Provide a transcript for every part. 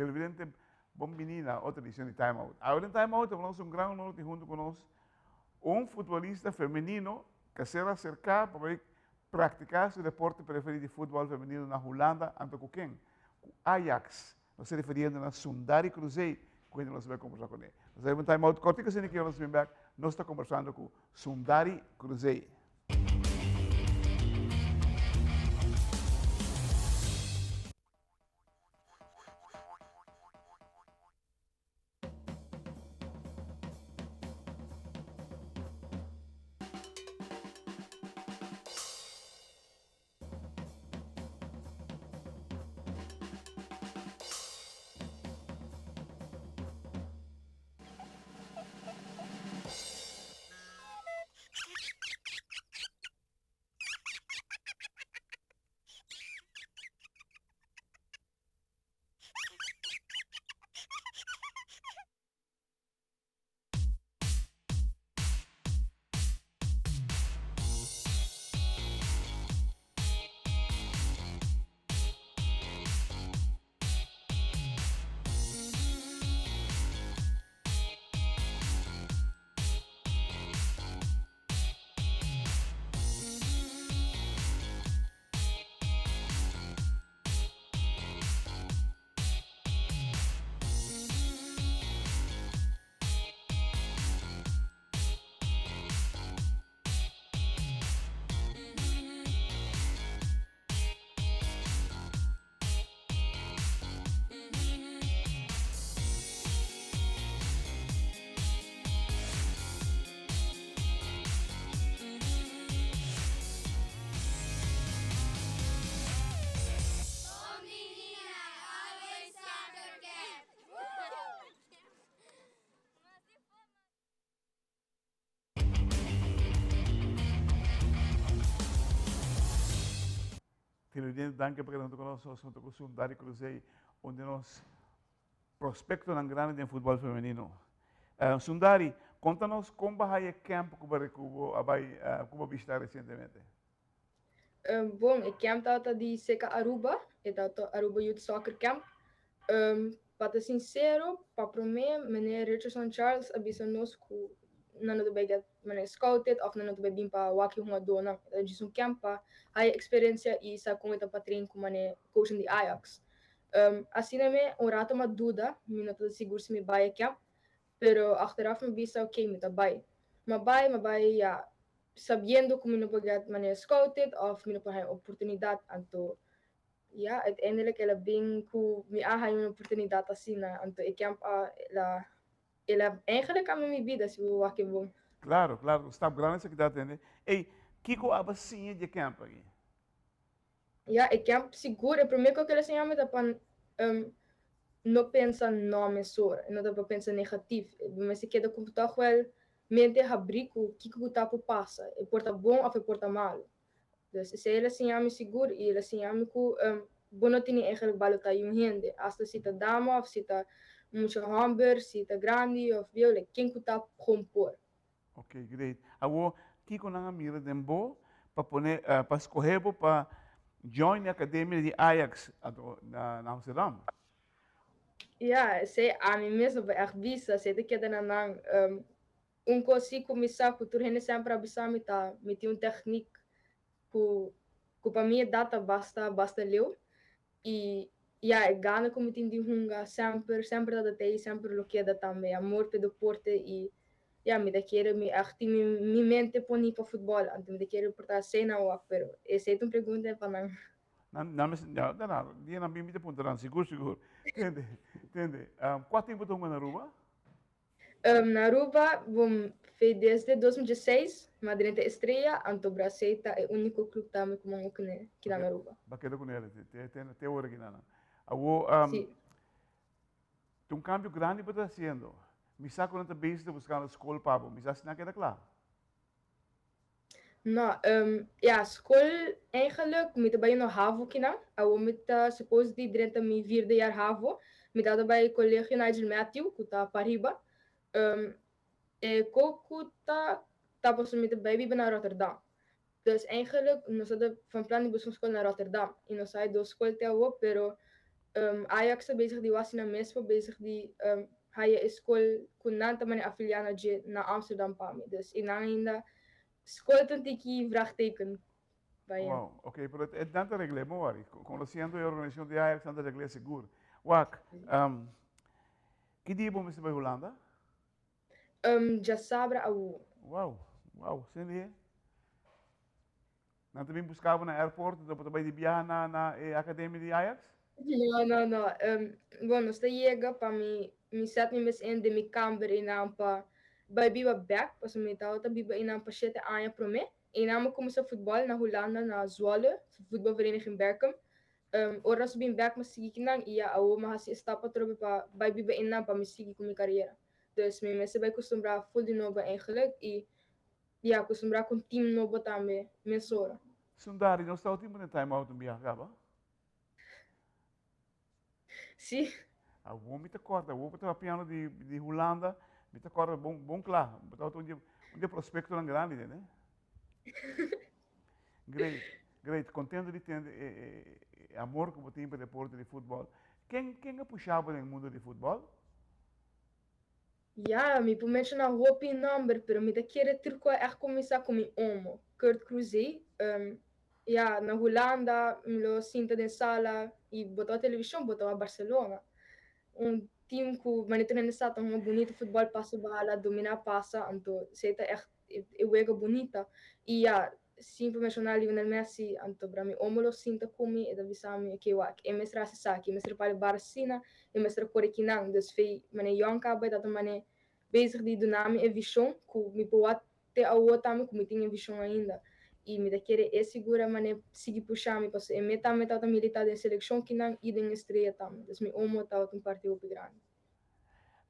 Televidente, bon bini na otro edicion di Time Out. Awe den Time Out nos un gran honor di hunto cu nos un futbolista femenino cu a ser acerca pa bay practica su deporte preferi di futbol femenino na Hulanda, anto cu ken? Cu Ajax. Nos ta referiendo na Sundari Cruzé, cu hende nos bay conversa cune. Nos ta bay un Time Out cortico asina ki nos bin bek, nos ta conversando cu Sundari Cruzé. Televidente, danki pa keda hunto ku nos. Nos hunto ku Sundari Cruzé, un di nos prospectonan grandi den futbol femenino. Sundari, konta nos kon bo a haya e camp ku bo ku bo a bai ku bo a bishita resientemente. Bon, e camp tabata di Seca Aruba, e tabata Aruba Youth Soccer Camp. Pa ta sincero, pa prome meneer Richardson Charles a bisa nos cu nan no ta bay get manera scouted of nan no ta bay bin pa wak e hungadornan. E ta djis un camp pa haya experiencia y sa con e ta pa train cu manera coachnan di Ajax. Asina me un rato m'a duda, mi no ta sigur si mi bay e camp, pero achteraf mi bisa ok mi ta bay. M'a bay, m'a bay ya sabiendo cu mi no por get manera scouted of mi no por haya oportunidad anto Ya, uiteindelijk el a bin ku mi a haña un oportunidat asina, anto e camp a el a el a eigenlijk kambia mi bida si bo wak e bon. Claro, claro, un stap grandi esaki ta tende. Ey, kiko abo a siña di e camp aki? Ya, e camp sigur, e prome kos ku el a siña mi ta pa no pensa no mesora, no ta pa pensa negatif, bo mester keda ku tòg wèl mente habrí ku kiko ku ta por pasa, e por ta bon òf e por ta malu. Dus esei el a siña mi sigur i el a siña mi ku bo no tene eigenlijk balotá yun hende, asta si ta dama òf si ta mucha hòmber, si ta grandi òf bieu, like ken ku ta kon por. Ok, great. Awor, kiko nan a mira den bo pa pone, pa skohe bo pa join e akademia di Ajax anto na Amsterdam? Ya, esei ami mes no por ègt bisa, esei ta keda na nan. Un kos si ku mi sa ku tur hende semper a bisa mi ta mi tin un tèknik ku ku pa mi edat ta basta basta leu i ya e gana ku mi tin di hunga semper semper ta ta ei semper lo keda tambe amor pa e deporte i ya mi ta kere mi ègt tin mi mi mente poni pa futbòl anto mi ta kere por ta asina wak pero esei ta un pregunta pa nan. Nan nan mester ya nan nan dia nan bin mi ta puntra nan sigur sigur tende tende kua tempu ta hunga na Aruba? Na Aruba, bon, fe desde 2016, ma drenta Estrella, anto Brasey ta e unico club tambe cu man ocne kina na Aruba. Ba keda cu nel te te te ora kina nan. Awo, Si. ta un cambio grandi bo ta haciendo. Mi sa cu nan ta bezig ta buscando scol pa bo. Mi sa si nan keda cla. No, ja, scol eigenlijk, mi ta bay no havo kinan. Awo mi ta suppose di drenta mi vierde jaar havo. Mi tabata bay Colegio Nigel Matthew, cu ta pariba. E co cu ta, ta pasobra mi ta bay biba na Rotterdam. Dus eigenlijk, nos tabata van plan di busca un scol na Rotterdam. Y nos hay dos scol te awo, pero. Ajax ta bezig di wak nan mes pa bezig di haya e skol ku nan ta mane afiliá na dje na Amsterdam pa mi. Dus einan ainda skol ta un tiki vraagteken bij hen. Wow, ok, pero e nan ta regl'é, no worry. Conociendo e organisacion di Ajax, nan ta regl'é sigur. Wak, ki dia bo mester bai Hulanda? Djasabra awo. Wow, wow, sin di Nan ta bin buska bo na airport, enton bo ta bai di biaha na na e academia di Ajax? No, no, no. Bon, nos ta yega pa mi mi set mi mes in den mi kamber einan pa bai biba bek, pasobra mi tabata biba einan pa shete aña promé. Einan mi kuminsá futbòl na Hulanda, na Zwolle, Voetbalvereniging Berkum. Ora nos bin bek mi sigui kinan i ya awor mi hasi e stap atrobe pa bai biba einan pa mi sigui ku mi karera. Dus mi mester bai kustumbrá ful di nobo eigenlijk i Ya, acostumbrá cu un team nobo tambe mesora. Sundari, nos tawata tin pone time out un biaha caba? Sí. Awor mi ta corda, awor bo ta papiando di, di Hulanda, mi ta corda bon, bon cla. Bo tawata un di, un di e prospectonan grandi, ne? Great, great. Contento di tende e, e, e amor cu bo tin pa deporte di futbol. Ken, ken a pusha bo den mundo di futbol? Ya, mi por menshoná hopi nòmber, pero mi ta kere tur ku a ègt kuminsá ku mi omo, Kurt Kroezé. Ya, na Hulanda mi lo sinta den sala i bo ta wak televishon, bo ta wak Barcelona. Un tim ku manera tur hende sa ta hunga bunito futbòl, pasa bala, dominá pasa, anto esei ta ègt e wega bunita. I ya, Sin por menshoná Lionel Messi, anto bra mi omo lo sinta ku mi, e ta bisa mi, oke wak, e mester hasi esaki, e mester pali bar asina, e mester kore kinan. Dus fei manera yòn kaba e ta ta manera bezig di duna mi e vishon ku mi por wak te awor tambe ku mi tin e vishon ainda. I mi ta kere e sigura manera sigui pusha mi pasobra e me tambe tabata militá den selekshon kinan i den Estrella tambe. Dus mi omo tabata un parti hopi grandi.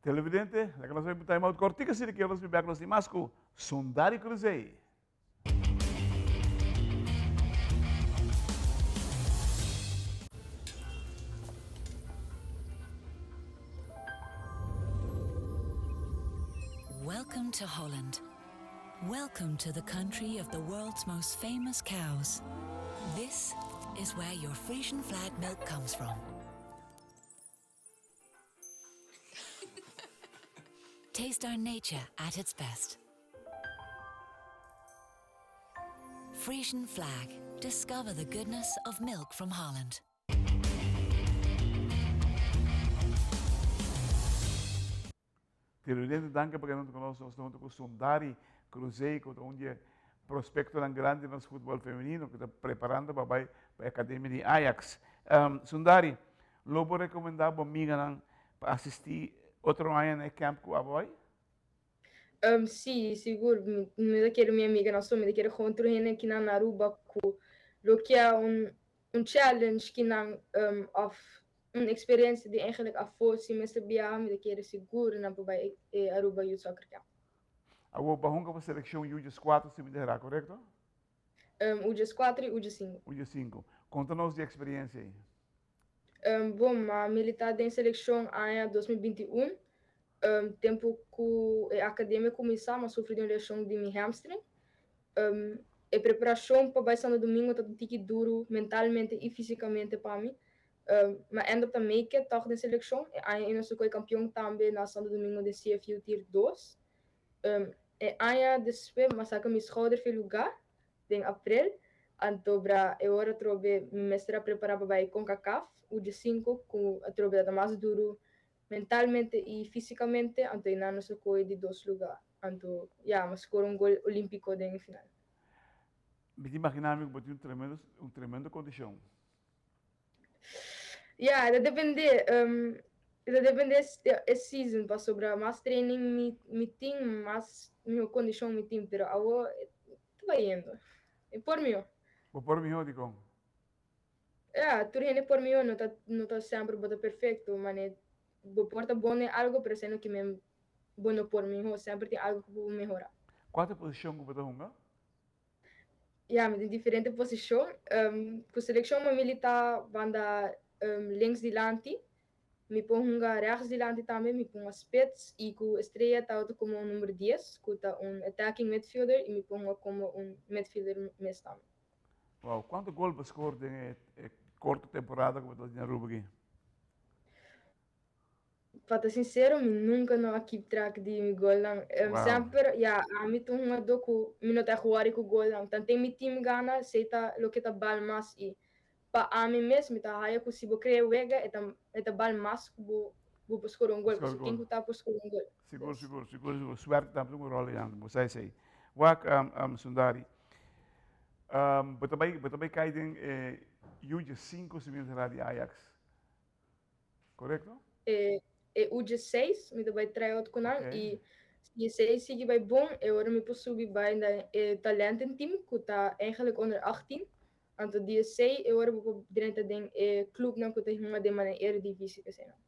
Televidente, laga nos bai pa un time out kortiku asina ke nos bin bek nos tin mas ku Sundari Cruzé. Welcome to Holland. Welcome to the country of the world's most famous cows. This is where your Frisian flag milk comes from. Taste our nature at its best. Frisian flag. Discover the goodness of milk from Holland. Televidente danki pa keda huntu ku nos. Nos ta huntu ku Sundari Cruzé ku ta un di e prospectonan grandi nos futbol femenino ku ta preparando pa bai pa e academia di Ajax. Sundari, lo bo recomenda bo amiganan pa asisti otro aña na e camp ku abo bai? Sí, sigur. Mi ta kere mi amiganan so, mi ta kere gewoon tur hende kinan na Aruba ku lo kia un un challenge kinan of un experiencia di eigenlijk afo si mester biaha mi ta kere sigur nan por bai e Aruba Youth Soccer Camp. Awor bo a hunga pa seleccion U dieskuater si mi ta hera, korekto? U dieskuater i U diesinku. U diesinku. Konta nos di e experiencia ei. Bon, mi a milita den seleccion aña 2021, tempu ku e academia cuminsa mi a sufri di un lesion di mi hamstring. E preparacion pa bai Santo Domingo ta un tiki duru mentalmente i fisicamente pa mi. Mi a end up ta make it tòg den seleccion. E aña ei nos a koe campeon tambe na Santo Domingo den CFU Tier dos. E aña despues mi a saca mi schouder fi luga den april. Anto bra e ora atrobe mi mester a prepara pa bai Concacaf U diesinco cu atrobe ta mas duru mentalmente i fisicamente. Anto einan nos a koe di dos luga. Anto ya mi a score un gol olimpico den e final. Mi ta imagina mi cu bo tin un tremendo un tremendo condicion. Ya, e ta depende. E ta depende e season pasobra mas training mi mi tin mas miho kondishon mi tin pero awo ta bayendo. E por miho. Bo por miho dikon? Ya, tur hende por miho no ta no ta semper bo ta perfecto mane bo por ta bon den algo pero esei no kimen bo no por miho semper tin algo ku bo por mehora. Kua ta e posishon ku bo ta hunga? Ya, mi tin diferente posishon. Ku selekshon mi milita banda links dilanti. Mi por hunga rechts dilanti tambe, mi por hunga spits i ku Estrella tabata komo un number dies, ku ta un attacking midfielder i mi por hunga komo un midfielder mes tambe. Wow, kuantu gol bo skor den e korto temporada ku bo ta na Aruba aki? Pa ta sincero, mi nunca no a keep track di mi golnan. Semper, ya, ami ta un hungadó cu mi no ta echt worry cu golnan. Tanten mi team gana, esey ta loke ta bal mas. Y pa ami mes, mi ta haya cu si bo crea wega, e ta e ta bal mas cu bo bo por score un gol. Score Pasobra ken gol. cu ta por score un gol. Sigur, Dus. sigur, sigur, sigur. Suerte tambe ta un rol einan, bo sa esey. Wak, Sundari, bo ta bay bo ta bay cay den e Uge 5 si mi no ta erra di Ajax. Korekto? E e uge 6 mi ta bai tryout ku nan i si esei sigui bai bon e ora mi por subi bai na e talenten team ku ta eigenlijk onder 18. Anto di esei e ora bo por drenta den e clubnan ku ta hunga den manera eredivisie eseinan.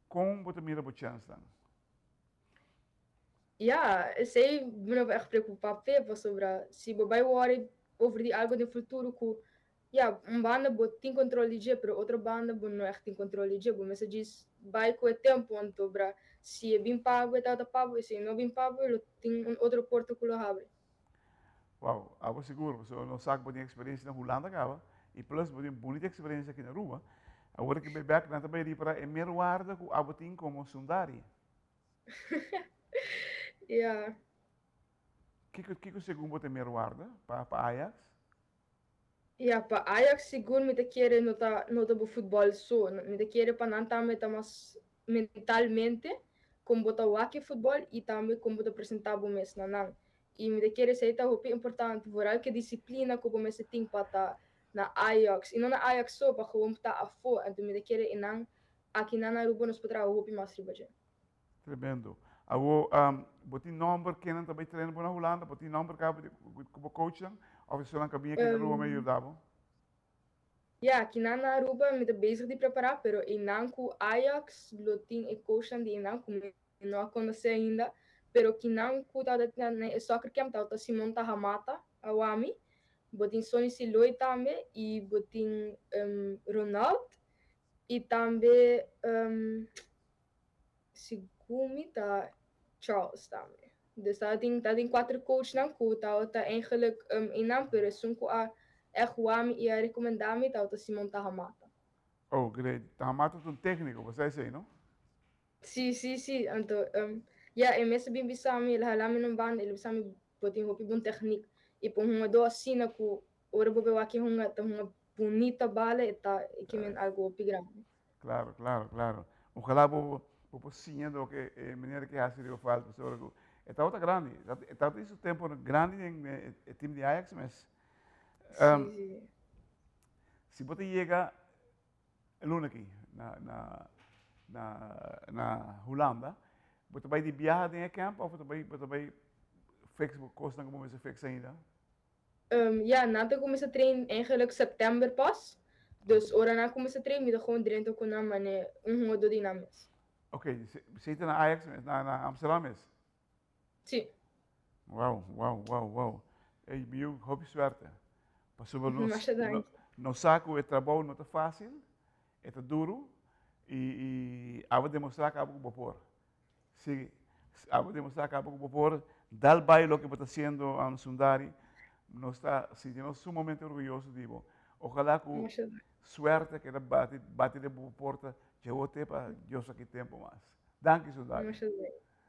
Kon bo ta mira bo chènsnan? Ja, esei mi no por ègt preokupá p'e pasobra si bo bai wòrdu over di algu den futuro ku Ya, un banda bo tin control di dje, pero otro banda bo no echt tin control di dje. Bo mester djis bai cu e tempo, anto bra si e bin pa bo e tabata pa bo, y si e no bin pa bo lo tin un otro porta cu lo habri. Wow, abo sigur, pasobra nos sa cu bo tin experiencia na Hulanda caba, y plus bo tin bunita experiencia aki na Aruba. Awor ki bai bek nan ta bai ripara e merwaarde cu abo tin como Sundari. Ya. Kico, kico segun bo ta e merwaarde pa, pa Ajax? Ya, pa Ajax sigur mi ta kere no ta no ta bo futbòl so. Mi ta kere pa nan tambe ta mas mentalmente kon bo ta wak e futbòl i tambe kon bo ta presentá bo mes na nan. I mi ta kere esei ta hopi importante, vooral ke disiplina ku bo mester tin pa ta na Ajax. I no na Ajax so, pa gewoon ta afó. Anto mi ta kere e nan aki nan na Aruba nos por traha hopi mas riba dje. Tremendo. Awo, bo tin nomber kennan ta bay traina bo na Hulanda? Bo tin nomber caba di cu bo coachnan? Of esunnan ca bini aki na Aruba me yuda bo? Ya, kinan na Aruba mi ta bezig di prepara, pero einan cu Ajax lo tin e coachnan di einan cu mi no a conoce ainda. Pero kinan cu tabata na e soccer camp tabata Simon Tahamata, awami. Bo tin Sonny Silooy tambe y bo tin Ronald y tambe Segun mi ta Charles tambe. Dus tabatin tabatin kuater coachnan ku tabata eigenlijk einan, pero esun ku a ègt wou mi i a rekomendá mi tabata Simon Tahamata. Oh, great. Tahamata ta un tékniko, bo sa esei, no? Sí, sí, sí. Anto, ya, e mes a bin bisa mi, el a hala mi na un banda, el a bisa mi, Bo tin hopi bon tèknik. I pa un hungadó asina ku ora bo bai wak e hunga, ta hunga bunita bala, e ta e ke men algu hopi grandi. Claro, claro, claro. Ojalá bo bo por siña loke e meneer ke hasi riba veld pasobra ku e tabata grandi. E tabata di su tempo grandi den e team di Ajax mes. Sí, sí. Si bo ta yega e luna aki na na na na Hulanda, bo ta bai di biaha den e camp of bo ta bai bo ta bai fix bo kosnan ku bo mester fix ainda? Ja, nan ta kuminsá train eigenlijk september pas. Dus ora nan kuminsá train mi ta gewoon drenta ku nan mane un hungadó di nan mes. Ok, si ta na Ajax mes, na na Amsterdam mes? Si. Wow, wow, wow, wow. Ey, mi yu, hopi suerte. Pasobra nos, Masha danki. nos sa ku e trabou no ta fásil, e ta duru, i i abo demostrá ku abo ku bo por. Si, abo demostrá kaba ku bo por dal bai loke bo ta hasiendo, Sundari. Nos ta sinti nos sumamente orguyoso di bo. Ojalá ku suerte keda bati bati den bo porta dje te pa Dios aki tempu mas. Danki, Sundari.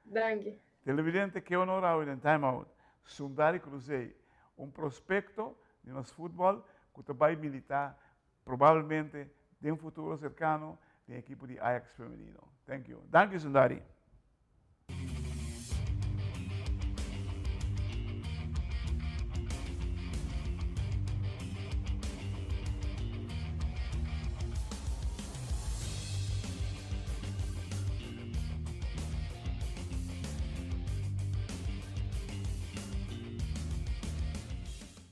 Danki. Televidente, ke honor awe den Time Out, Sundari Cruzé, un prospekto di nos futbòl ku ta bai militá probablemente den futuro serkano den ekipo di Ajax femenino. Thank you. Danki, Sundari.